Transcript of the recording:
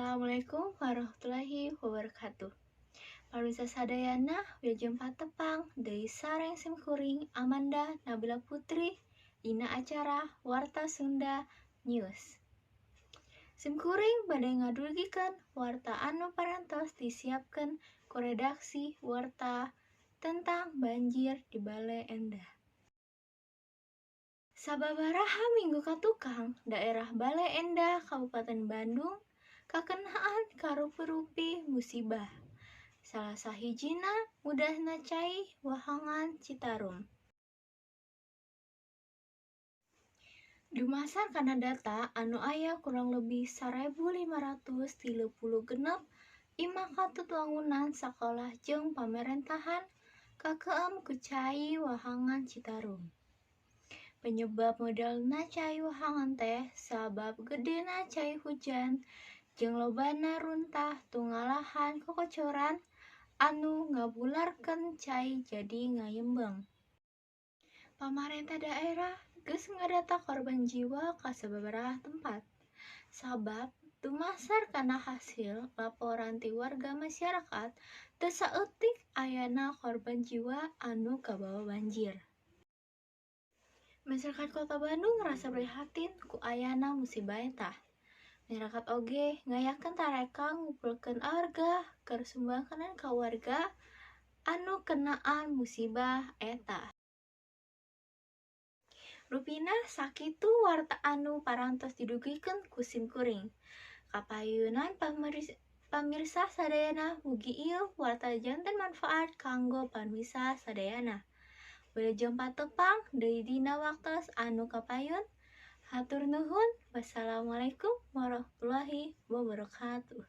Assalamualaikum warahmatullahi wabarakatuh. Pamirsa sadayana, wilujeng patepang deui sareng simkuring Amanda Nabila Putri dina acara Warta Sunda News. Simkuring bade ngadugikeun warta anu parantos disiapkeun ku redaksi Warta tentang banjir di Baleendah. Sababaraha minggu katukang, daerah Baleendah, Kabupaten Bandung, kakenaan karupi-rupi musibah. Salah sahijina mudasna cai wahangan Citarum. Dumasar kana data anu aya, kurang lebih 1536 imah katut wangunan sakolah jeung pamarentahan kakeum ku cai wahangan Citarum. Penyebab medalna cai wahangan teh sabab gedena cai hujan jeung lobana runtah tungalahan kokocoran anu ngabularkeun cai jadi ngayembeng. Pamarentah daerah geus ngadata korban jiwa ka sababaraha tempat. Sabab dumasar kana hasil laporan ti warga masyarakat, teu saeutik ayana korban jiwa anu kabawa banjir. Masyarakat Kota Bandung ngarasa prihatin ku ayana musibah eta. Masyarakat oge ngayakeun tareka ngumpulkeun warga keur sumbangan ka warga anu kenaan musibah eta. Rupina sakitu warta anu parantos didugikeun ku simkuring. Kapayunan pamirsa sadayana, mugi ieu warta janten manfaat kanggo pamirsa sadayana. Wilujeng patepang deui dina waktos anu kapayun. Hatur nuhun. Wassalamualaikum warahmatullahi wabarakatuh.